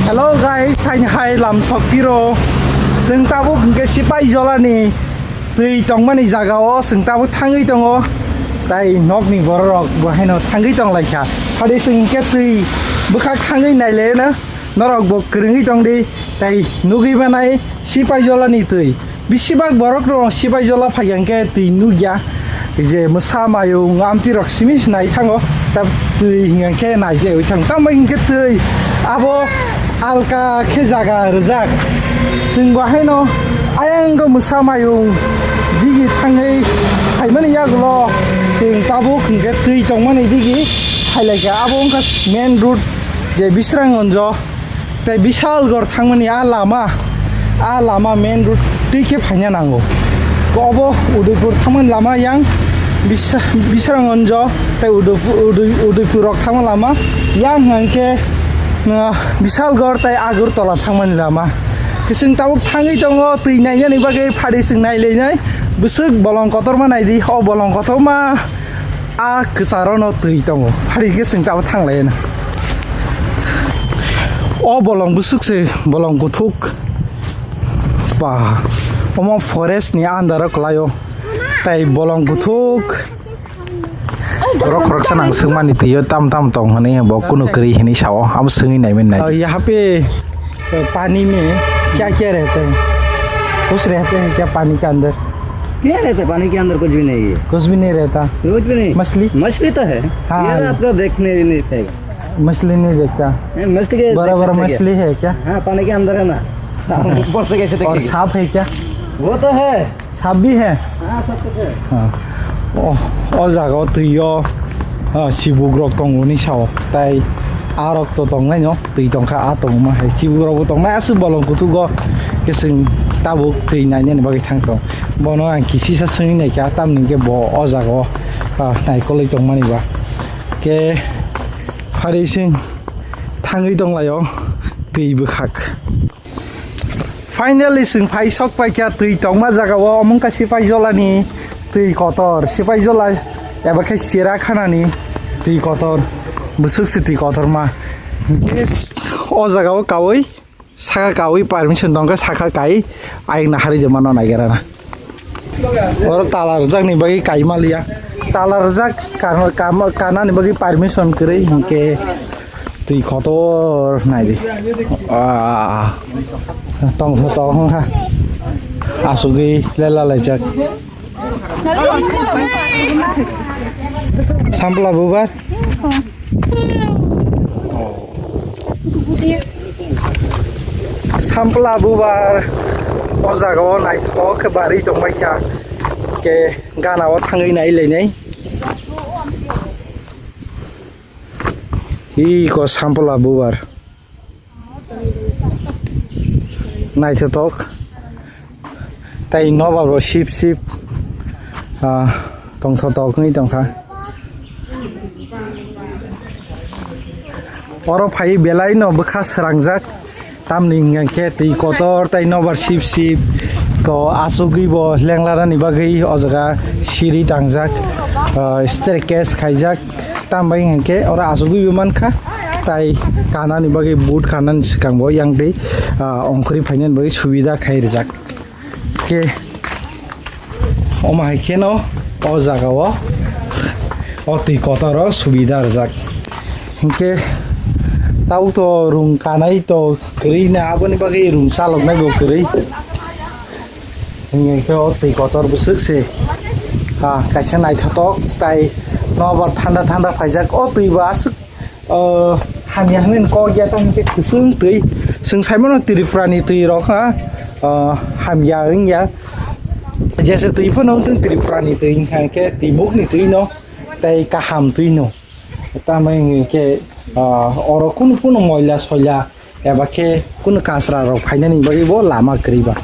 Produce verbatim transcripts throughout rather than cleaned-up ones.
Hello guys, saini hai lam sokpiro. Chwng tabuk hwnkhe Sipai Jolani twi tongmani jagao chwng tabuk thangwi tongo. Tai nokni bororok bo haino thangwi tonglaikha. Phadi chwng hwnkhe twi bwkhak thangwi naileno. Norok bo kwrwngwi tongdi. Tai nugwi manai Sipai Jolani twi. Besibak borok rok Sipai Jola phai hwnkhe twi nukya, je mwsa mayung amtwi rok simi se nai thango, ta twi hwnkhe nai je oi thang, tamo hwnkhe twi abo alka khe jaga rwjak. Chwng bo haino ayang mwsa mayung digi thangwi phaimani yagulo chwng tabuk hwnkhe twi tongmani digi phailaikha, abo wngkha main road je Bisrangonjo. Tai Bisalgor thangmani a lama, a lama main road twi khe phaina nango. Obo Udaipur thangmani lama yang Bisa-, Bisrangonjo tai Udaipur, Udai-, Udaipur rok thangmani lama yang hwnkhe, uh, Bisalgor tai Agartala thangmani lama. Kising tabuk thangwi tongo twi nainani bagwi phadi chwng nailainai. Bwswk bolong kotorma naidi, o bolong kotorma. A kwcharo no twi tongo. Phari khe chwng tabuk thanglaino. O bolong bwswk se bolong kuthuk. Ba, omo forest ni under o kwlaio. Tai bolong kuthuk. Borok khoroksa nang swngmani twiyo tam tam tong hwnwi bo kunu kwrwi hwnwi sao. Abo swngwi naimani nai. Oh, yaha pe, eh, pani mein kya kya rehta hai? Khush rehte hain kya pani ke andar? क्या रहता है पानी के अंदर? कुछ भी नहीं है। कुछ भी नहीं रहता। कुछ भी नहीं। मछली? मछली तो है। हाँ, ये हाँ। आपको देखने भी नहीं पाएगा। मछली नहीं देखता। नहीं, मछली के बड़ा देख बड़ा सकते हैं मछली क्या? है क्या? हाँ, पानी के अंदर है ना। हम ऊपर से कैसे और देखेंगे? सांप है क्या? वो तो है। Sap bi he? Ah, sap to khe. Ah. Oh, o jaga o twi o, ah, sibuk rok tongo ni sao. Tai a rok to tong nai no, twi tong kha a tong ma hai. Sibuk rok bo tong nai aswk bolong kuthuk o. Kising tabuk twi nai nani bagwi thang tong. Bono ang kisisa swngwi nai kha, tamni hwnkhe bo o jaga o, ah, naikolwi tong mani ba. Khe phari sing thangwi tong lai o twi bwkhak. Finally, chwng phai sok paikha twi tongma jagao, omo wngkha Sipai Jolani twi kotor, Sipai Jola eba khe Sera Khanani twi kotor, bwswk se twi kotorma. Hwnkhe o jagao kaui, saka kaui permission tongkha, saka kai ayang nahari de mano naigerana. Oro tala rwjakni bagwi kaima liya. Tala rwjak ka-, ka-, kanani bagwi permission kwrwi hwnkhe twi kotor naidi. Ah, tongtho tong wngkha. Asugwi lela laijak. Sampla bubar. Sampla bubar o jaga o naithotok khe barwi tongbaikha, khe gana o thangwi nailainai. Iko sampla bubar naithotok. Tai nobar bo sip sip, ah, tongthotok wngwi tongkha. Oro phai belai no bwkha srangjak, tamni hwnkhe twi kotor tai nobar sip sip ko asugwi bo lenglarani bagwi o jaga siri tangjak, ah, staircase khaijak. Tambai hwnkhe oro asugwi bo mankha, tai kanani bagwi boot kanani swkang bo yang twi, ah, ongkhorwi phainani bagwi subida khai rijak. Khe omo hai kheno o jaga o o twi kotor o subida rijak. Hinkhe tabuk to rung kanai to kwrwi na, aboni bagwi rung chaloknai bo kwrwi. Hinkhe o twi kotor bwswk se, ah, kaisa naithotok tai nobar thanda thanda phaijak. O twi bo aswk, ah, hamya hwnwi kok ya, tamo khe kwchwng twi. Chwng sai mano Tripura ni twi rok ha, ah, hamya wngya. Jesa twi phano wngthung Tripura ni twi, hinkhe twi mukni twi no tei kaham twi no. Tamoni hwnkhe, ah, oro kunu kunu moila soila eba khe kunu kasra rok phainani bagwi bo lama kwrwi ba.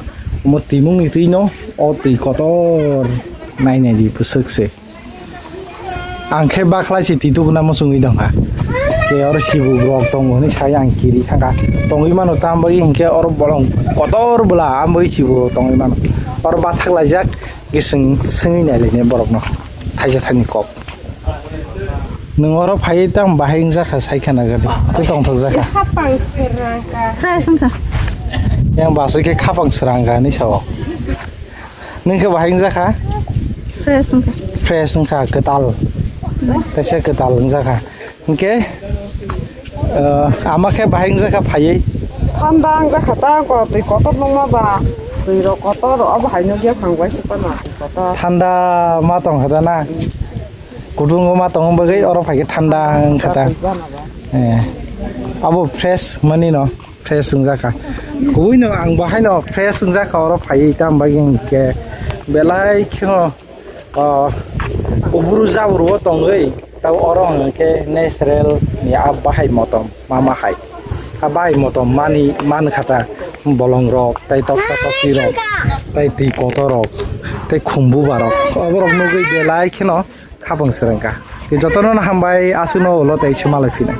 Omo twimungni twi no o twi kotor nainai di bwswk se. Ang khe bakhlai se twi tubuna muchungwi tongkha. Khe oro sibuk rok tongo hwnwi sai ang kiri thangkha. Tongwi mano tam bagwi hwnkhe oro bolong kotor bwla am bagwi sibuk rok tongwi mano. Oro bathak laijak khe chwng swngwi nailainai borokno thaisa thaini kok. Nwng oro phaiwi tamo bahai wngjakha, sai khana gadi. Tei tongthok jakha. Khapang srangkha. Fresh wngkha. Yang basui khe khapang srangkha hinwi sao. Nwng khe bahai wngjakha? Fresh wngkha. Fresh wngkha, kwtal. Kaisa kwtal wngjakha. Hwnkhe, eh, ama khe bahai wngjakha phaiwi. Thanda wngjakha ta, ko twi kotor nungma ba. Twi rok kotor, obo hai nukya thang bai se pano twi kotor. Thanda ma tongkha da na? Kutung ma tong bagwi oro phaikhe thanda wngkha ta. Eh. Abo fresh mani no, fresh wngjakha. Kubui no ang bo haino fresh wngjakha oro phaiwi, tam bagwi hwnkhe belai kheno, ah, uburu jaburu o tongwi, tei oro hwnkhe natural ni a bahai motom mama hai. A bahai motom mani mankha ta bolong rok, tei toksa tokti rok, tei twi kotor rok, tei khumbuba rok. Oborok nugwi belai kheno khapang srwngkha. Jotono no hambai, aswkno ulo tei se malai phinai.